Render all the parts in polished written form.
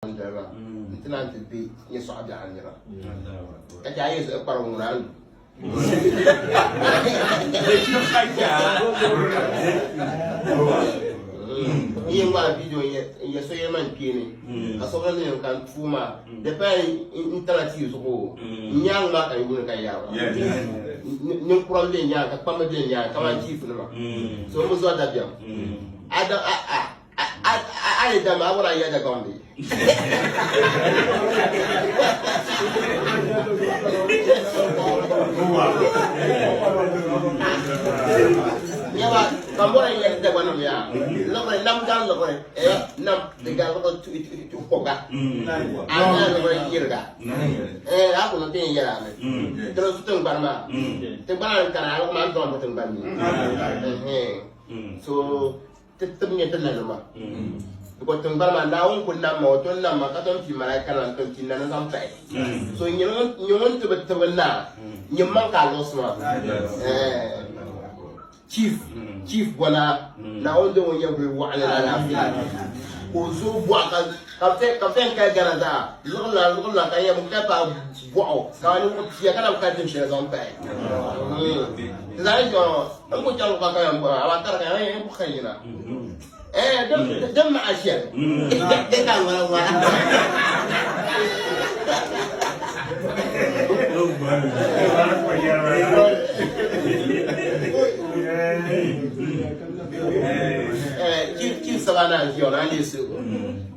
N doli ma n-ti naan ti be nyɛ sɔɣa biɛɣu nira, ka chɛ a yi zuɣu kparigu ŋuna a lu. N yi ŋmaai viidiyo n-yɛ so yɛli ma n kpeeni, ka so gba mi yɛn ka n tuui maa, di paya n tala tia zuɣu o, n nyaaŋa maa ka n yuuni ka yaai ba. Ninkura m-be n nyaaŋa ka kpamba be n nyaaŋa kamani chiifunima. So m bi zɔri dabiɛm. A yi dama a bɔra a yɛli Dagbaŋ bee? Nyɛba ka n bɔra n yɛli Dagbaŋ yaa liɣiri nam gari liɣiri eh nam di gari liɣiri tuhi tuhi tuhi kɔbiga a gari liɣiri yiriga eh a ku niŋ ti yɛn yɛli a mi ti di su tiŋgbani maa tiŋgbana ni kana a liɣiri maa n zaŋ bi tiŋgbani ni so Ti tib nyɛ ti nanima. Because tiŋgbani maa Naawuni ku nam ma, o ton nam ma ka tom pii malaika nima n-tom pii nani zaŋ pahi. So nyɛ ŋun ti bi tibi naa, nyim maŋ ka a luɣisi maa. Chief, Chief Bɔnaa, Naawuni di ŋun nyɛ guli waɣinli ni alaafee. Ka o zooi bɔɣu ka ka bɛ ka bɛ yɛn kali Ghana zaa liɣiri la liɣiri la ka yɛn bi kali paai bɔɣu ka ninvuɣ pia ka na bi kali tim shɛli zaŋ pahi. Ti zaa yi chaŋ N ku chaŋ ka ka yɛn bɔra amaa ka di ka yɛn ku ka yina. Eh, din maɣa shɛli di ka ŋmana ŋmana. Chief Savannah n ʒiya o na n-leei suhigu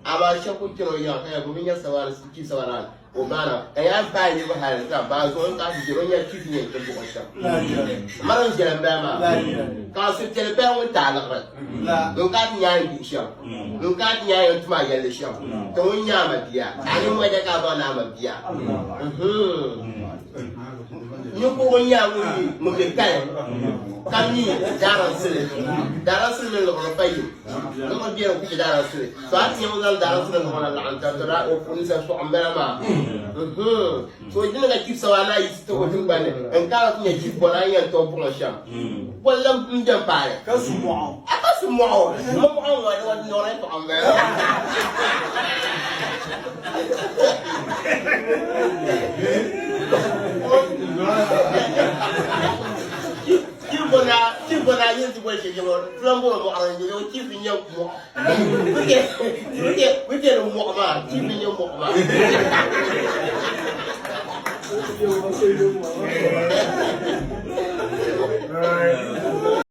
amaa shɛba ku kpɛna o yiŋa ka yɛli bɛ bi nya Savannah Chief Savannah. O maana ka yaa paai niriba hali ka baa zuɣu n kahi jɛra o nya chief nyɛ n buɣim shɛm. Mara n jɛra m-bala maa ka a suhupiɛlli paya ŋun ti a liɣiri ŋun ka a ti nya a ni gbihi shɛm ŋun ka a ti nya a yɛn tum a yɛlli shɛm ti ŋun nya a ma bia a ni ŋmɛja ka a baŋ ni a ma bia Ninkurigu n-nyɛ a ŋun mi ŋun be kali ka mi daaransili. Daaransili mini liɣiri pa yim. Liɣiri beni ku chɛ daaransili. To a ti nya ŋun zaŋ daaransili ni liɣiri na laɣim taba to daa o ninsal sɔɣu m-bala maa. So dini ka chief sawa naa yiɣisi ti o tiŋgbani ni n-kaara ti nya chief bɔna n-yɛn tooi buɣim shɛm. Boli lam m-beni paali. Ka su mɔɣu. A ka su mɔɣu. Mɔɣu ŋɔ di niɣiri yɛltɔɣa m-bala. Chief bɔ naa yin ti boli shɛ jɛma tulan bɔri mɔɣu ni jɛma chief n nyɛ mɔɣu bi tɛ ni mɔɣu maa chief n nyɛ mɔɣu maa.